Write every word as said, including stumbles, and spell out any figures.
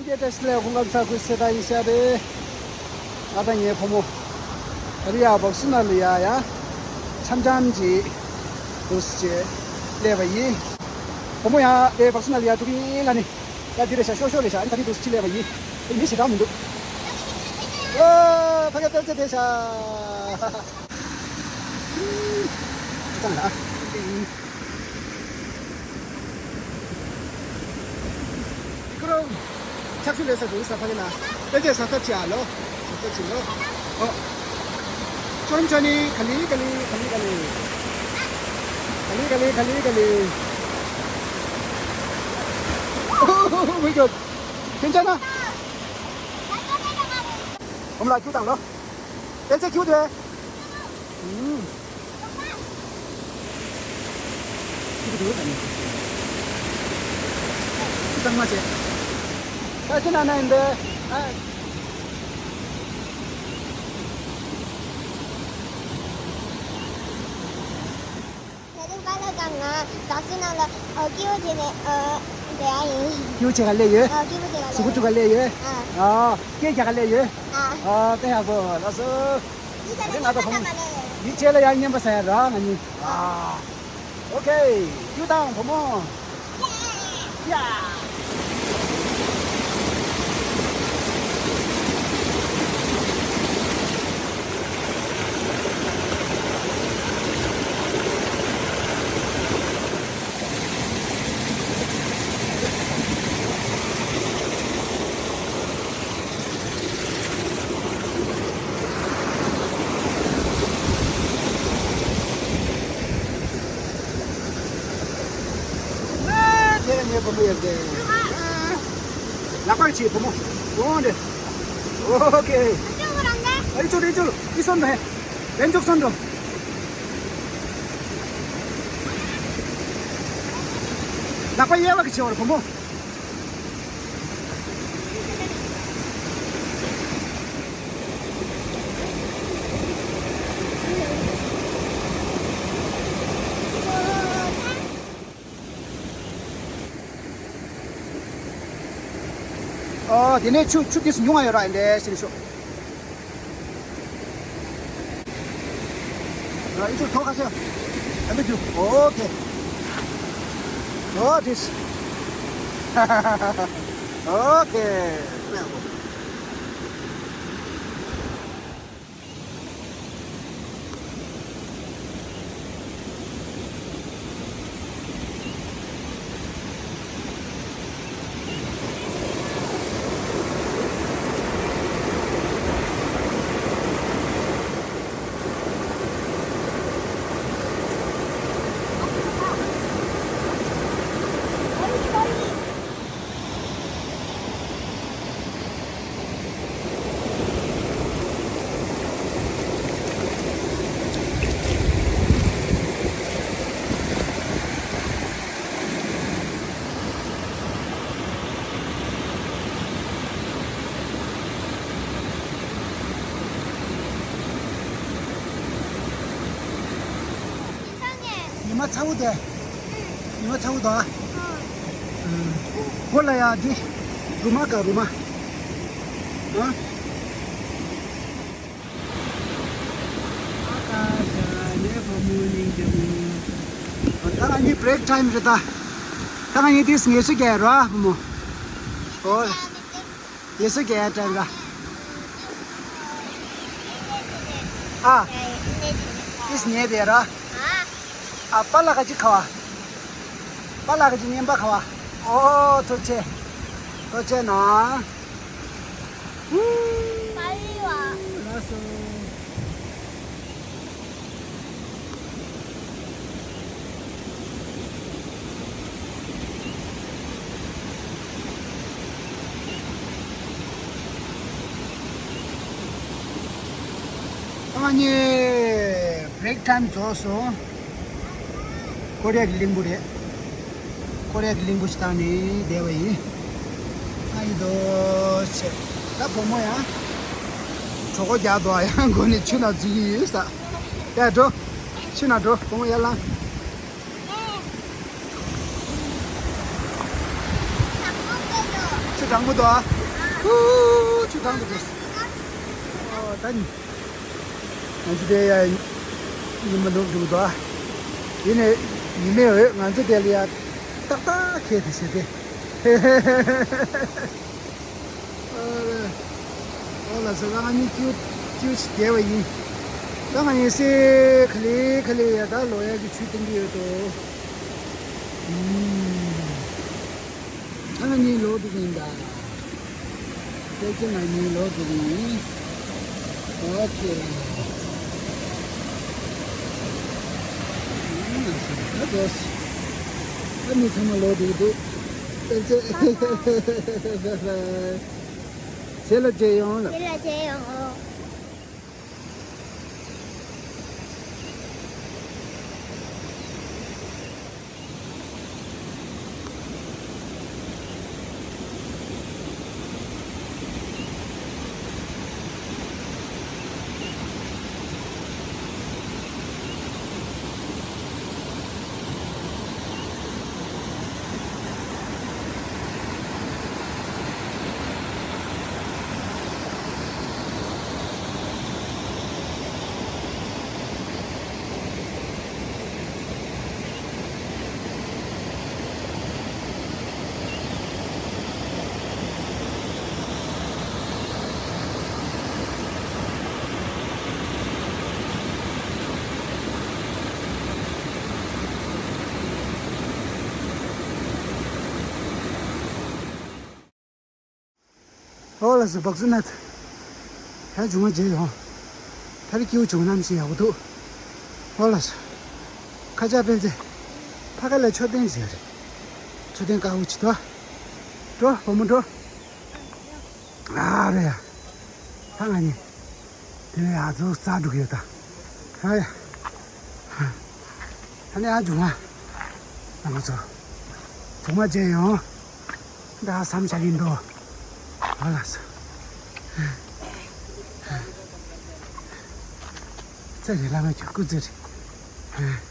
ཡེ་བཀྲ་ཤིས་བདེ་ལེགས། སྐུ་ཁམས་བཟང་། སྐུ་ཚེ་བརྟན་ཡིན་ཤག་རེད། ང་དང་ངའི་བུ་མོ། ཨ་རི་ཡ་བག་སུ་ན་ལི་ཡ་ཡ། འཆམ་འཆམ་གྱིས། འདུག་སེ་སླེབས་པ་ཡིན། བུ་མོ་ཡང་དེ་བག་སུ་ན་ལི་ཡ་འགྲོ་གི་ཡིན་ལབ་ནི། ཡ་འདི་རེད་ཤག་ཤོག་ཤོག་རེད་ཤག་ཨ་ནི་ད་རེས་འདུག་སེ་ཕྱིན་སླེབས་པ་ཡིན། དེ་མི་ཞེ་དྲག་མི་འདུག་ཨོ་ཕ་གི་དཔེ་ཆ་དེ་ཤག་ཙང་ལ། ཀུ་རོ། ཆབ་ཆུ་ལས་ས་འདུག་ས་ཕ་གི་ན། ཨེ་ཙེ་ས་ཐབ་ཅི་ཨ་ལོ། ས་ཐབ་ཅི་ལོ། ཨོ། ཅོན་ཅོན་ནི་ག་ལི་ག་ལི་ག་ལི་ག་ལི། ག་ལི་ག་ལི་ག་ལི་ག་ལི། Oh my God. ཁྱོད་ཅག་ན། ཁོམ་ལ་ཁྱུ་དང་ལོ། ཨེ་ཙེ་ཁྱུ་དེ། ཨུམ། ཁྱུ་དེ་ད་ནི། ཁྱུ་དང་མ་བྱེད། ད་ཁྱེད་ན་ན་ཡིན་པས། ཨ། ད་རིང་པཱ་ལགས་དང་ང་བག་སུ་ནང་ལ་ཨ་སྐྱིད་པོ་བྱས་ནས་ཨ་བསྡད་ཡ་ཡིན། སྐྱིད་པོ་བྱེད་ག་སླེབས་ཡོད། ཨ་སྐྱིད་པོ་བྱེད་ག་སླེབས་ཡོད། གཟུགས་པོ་བཀྲུ་ག་སླེབས་ཡོད། ཨ། ཨ་སྐད་རྒྱག་ག་སླེབས་ཡོད། ཨ། ཨ་དཔེ་ཡག་པོ་ལགས་སོ། འདི་ང་དང་བུ་མོ། འདི་རྗེས་ལ་ཡང་རྔན་པ་ཟ་ཡ་ར་ང་གཉིས། ཨ། ཨོ་ཁེ། ཁྱུ་དང་བུ་མོ། ཡ། ཨ་དེ་ལ་ངའི་བུ་མོ་ཡོད་དེ། ལག་པ་ཆེ་བུ་མོ། འོ་འདྲ། ཨོ་ཁེ། ཨ་ཅོ་རང་ག་ཨ་ཅོ་རེ་ཅོ། ཨི་སོན་རེ། ལན་ཅོག་སོན་རོ། ལག་པ་གཡས་པ་གི་ཆེ་བ་རེད་བུ་མོ། ཨོ། དེ་ནས་ཆུ་ཆུ་དེ་ཉུང་བ་ཡོད་ར་ཡིན་ལས་ཟེར་ཤོག་ཨ་ཨི་ཆུ་ཐོག་ཁ་ཤས། ཨ་མི་རྒྱུ། ཨོ་ཁེ། ཨོ་དིས། ཨོ་ཁེ། ཉི་མ་ཚ་བོ་དེ། ཉི་མ་ཚ་བོ་དང་། ཨ། ཨ། ཁོ་ལ་ཡ་འདི། རུ་མ་ག་རུ་མ། ཨ། ད་ང་གཉིས་བྷེ་རེག་ཊའིམ་རེད་ད། ད་ང་གཉིས་དེ་ངལ་གསོ་རྒྱག་ར་བུ་མོ། ཨོ། ངལ་གསོ་རྒྱག་ཡ་ཊའིམ་ར། ཨ། དེ་ཉལ་བསྡད་ར། ཨ་པཱ་ལགས་ཀྱི་ཁ་བ། པཱ་ལགས་ཀྱི་རྔན་པ་ཁ་བ། ཨོ་ཐུགས་རྗེ་ཆེ། ཐུགས་རྗེ་ཆེ་གནང་། ལགས་སོ། ང་གཉིས་བྷེ་རེག་ཊའིམ་རྫོགས་སོང་། ཀོ་རི་ཡ་གི་གླིང་བུ་རེད། ཀོ་རི་ཡ་གི་གླིང་བུ་ཞིག་བཏང་ནས་བསྡད་པ་ཡིན། ཨ་ཡི་དོ་ཆེ། ད་བུ་མོ་ཡང་གྲོད་ཁོག་རྒྱགས་འདུག་ཨ། ཡང་མགོ་ནས་ཆུ་ནང་འཛུལ་གྱི་ཡོད་ས། ཡ་འགྲོ། ཕྱི་ནང་འགྲོ། བུ་མོ་ཡར་ལངས། ཆུ་གྲང་མོ་འདུག་ཨ། ཁུ་ཆུ་ཐང་དུ་འགྲོ། ཨོ་ད་ནི། ང་ཚོ་དེ་ཡ་ཉི་མ་ནུབ་འགྲོ་འདུག་ཡིན་ནའི་ཉི་མའི་འོད་ང་ཚོ་དེ་ལ་ཡ་ཏག་ཏག་ཁེལ་ཏེ་བྱས་ཏེ། ཨོ་ལ་ཟེར་ང་གཉིས་ཀྱུ་ཀྱུ་ཞིག་བསྡད་པ་ཡིན། ད་ང་གཉིས་སེ་ག་ལེ་ག་ལེ་ཡ་ད་ལོག་ཡ་གི་ཆུ་བཏང་གི་ཡོད་དོ། ཨུམ། ཨ་ང་གཉིས་ལོག་འགྲོ་གི་ཡིན་ད། ཁྱེད་ཚོ་ང་གཉིས་ལོག་འགྲོ་གི་ཡིན། ཨོ་ཁེ། ཨ་ང་ཚོ་ད་འགྲོ། ཨ་མི་ཚང་མ་ལོག་འགྲོ་གི་འདུག་ཁྱེད་ཚོ། བའི་བའི། ཞེ་ལ་མཇལ་ཡོང་ལ། ཞེ་ལ་མཇལ་ཡོང་། ཨོ་ལགས་སོ། བག་སུ་ནད། ད་བྱུང་བ་བརྗེད་ཡོང་། ད་རེས་སྐྱིའུ་བྱུང་ནམ་ཞིག་ཡག་པོ་འདུག་ཨོ་ལགས་སོ། ཁ་ཆག་སྤེན་ཚེ། ཕ་ག་ལ་མཆོད་རྟེན་ཟེར། མཆོད་རྟེན་དཀར་པོ་ཅིག་འདུག་འགྲོ་བུ་མོ་འགྲོ། ཨ་རེ་ཡ། ད་ང་གཉིས། དེ་ནས་ཡར་ཚུར་རྩ་འགྲོ་གི་ཡོད་ད། ཨ་ཡ། ད་ནས་ཨ་འབྱུང་བ། ང་ཚོ། བྱུང་བ་བརྗེད་ཡོང་། ད་བསམ་བྱ་གི་འདུག་ཨ་ལགས་སོ། ཙེ་རེ་ལ་མ་ཁྱོད་སྐུ་ཙེ་རེ།